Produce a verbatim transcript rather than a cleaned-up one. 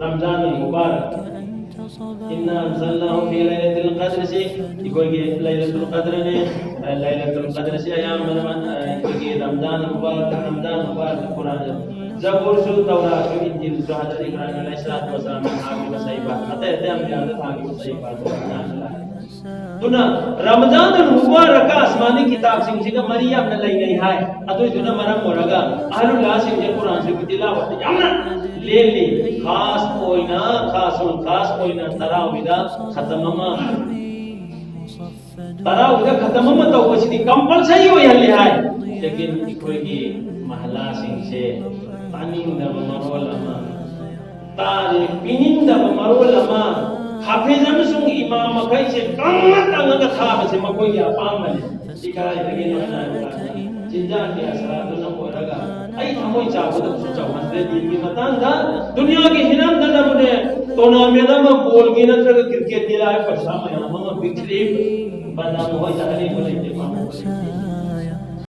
ꯔꯝꯖꯥꯟ ꯃꯨꯕꯥꯔꯛ, ꯏꯟꯅꯥ ꯑꯟꯖꯜꯅꯥꯍꯨ ꯐꯤ ꯂꯩꯂꯇꯤꯜ ꯀꯗ꯭ꯔꯁꯤ ꯑꯩꯈꯣꯏꯒꯤ ꯂꯩꯂꯇꯨꯜ ꯀꯗ꯭ꯔꯅꯤ꯫ ꯂꯩꯂꯇꯨꯜ ꯀꯗ꯭ꯔꯁꯤ ꯑꯌꯥꯝꯕꯅ ꯑꯩꯈꯣꯏꯒꯤ ꯔꯝꯖꯥꯟ ꯃꯨꯕꯥꯔꯛ, ꯔꯝꯖꯥꯟ ꯃꯨꯕꯥꯔꯛ ꯀꯨꯔꯥꯟ, ꯖꯕꯨꯔꯁꯨ, ꯇꯧꯔꯥꯠꯁꯨ, ꯏꯟꯖꯤꯜꯁꯨ, ꯍꯖꯔꯠ ꯏꯕ꯭ꯔꯥꯍꯤꯝ ꯑꯂꯩꯍꯤꯁꯁꯂꯥꯇꯨ ꯋꯁꯁꯂꯥꯝꯅ ꯊꯥꯈꯤꯕ ꯁꯍꯤꯐꯥ, ꯑꯇꯩ ꯑꯇꯩ ꯑꯝꯕꯤꯌꯥꯗ ꯊꯥꯈꯤꯕ ꯁꯍꯤꯐꯥꯗꯨ ꯔꯝꯖꯥꯟꯗ ꯂꯥꯛꯑꯦ꯫ ꯑꯗꯨꯅ ꯔꯃꯖꯥꯟ ꯃꯨꯕꯥꯔꯛꯀ ꯑꯁꯃꯥꯅꯤ ꯀꯤꯇꯥꯕꯁꯤꯡꯁꯤꯒ ꯃꯔꯤ ꯌꯥꯝꯅ ꯂꯩꯅꯩ ꯍꯥꯏ꯫ ꯑꯗꯨꯏꯗꯨꯅ ꯃꯔꯝ ꯑꯣꯏꯔꯒ ꯑꯍꯂꯨꯜꯂꯥꯁꯤꯡꯁꯦ ꯀꯨꯔꯥꯟ ꯁꯔꯤꯐ ꯇꯤꯂꯥꯋꯠꯇ ꯌꯥꯝꯅ ꯂꯦꯜꯂꯤ꯫ ꯈꯥꯁ ꯑꯣꯏꯅ, ꯈꯥꯁ ꯑꯣꯏꯅ, ꯈꯥꯁ ꯑꯣꯏꯅ ꯇꯔꯥꯍꯨꯝꯗꯣꯏꯗ ꯈꯇꯝ ꯑꯃ, ꯇꯔꯥꯍꯨꯝꯗꯣꯏꯗ ꯈꯇꯝ ꯑꯃ ꯇꯧꯕꯁꯤꯗꯤ ꯀꯝꯄꯜꯁꯔꯤ ꯑꯣꯏꯍꯜꯂꯤ ꯍꯥꯏ꯫ ꯂꯦꯀꯤꯟ ꯑꯩꯈꯣꯏꯒꯤ ꯃꯍꯜꯂꯥꯁꯤꯡꯁꯦ ꯇꯥꯅꯤꯡꯗꯕ ꯃꯔꯣꯜ ꯑꯃ, ꯇꯥꯔꯦ ꯄꯤꯅꯤꯡꯗꯕ ꯃꯔꯣꯜ ꯑꯃ, ꯍꯥꯐꯤꯖ ꯑꯃꯁꯨꯡ ꯏꯃꯥꯝ ꯃꯈꯩꯁꯦ ꯀꯪꯉ ꯀꯪꯉꯒ ꯊꯥꯕꯁꯦ ꯃꯈꯣꯏꯒꯤ ꯑꯄꯥꯝꯕꯅꯤ꯫ ꯁꯤ ꯀꯗꯥꯏꯗꯒꯤꯅꯣ ꯍꯥꯏꯅ ꯍꯥꯏꯕ ꯀꯥꯟꯗ ꯆꯤꯟꯖꯥꯛꯀꯤ ꯑꯁꯥꯗꯨꯅ ꯑꯣꯏꯔꯒ ꯑꯩ ꯊꯃꯣꯏ ꯆꯥꯕꯗꯕꯨꯁꯨ ꯆꯥꯎꯍꯟꯗ꯭ꯔꯦ꯫ ꯗꯤꯟꯒꯤ ꯃꯇꯥꯡꯗ ꯗꯨꯅꯤꯌꯥꯒꯤ ꯍꯤꯔꯝꯗꯅꯕꯨꯅꯦ ꯇꯣꯔꯅꯥꯃꯦꯟ ꯑꯃ ꯕꯣꯜꯒꯤ ꯅꯠꯇ꯭ꯔꯒ ꯀ꯭ꯔꯤꯀꯦꯠꯀꯤ ꯂꯥꯏꯔ ꯄꯩꯁꯥ ꯃꯌꯥꯝ ꯑꯃ ꯄꯤꯛꯊꯔꯛꯏ꯫ ꯕꯗꯅꯥꯝ ꯍꯣꯏꯗ ꯑꯔꯦꯝꯕ ꯂꯩꯇꯦ, ꯄꯥꯝꯕ ꯂꯩꯇꯦ꯫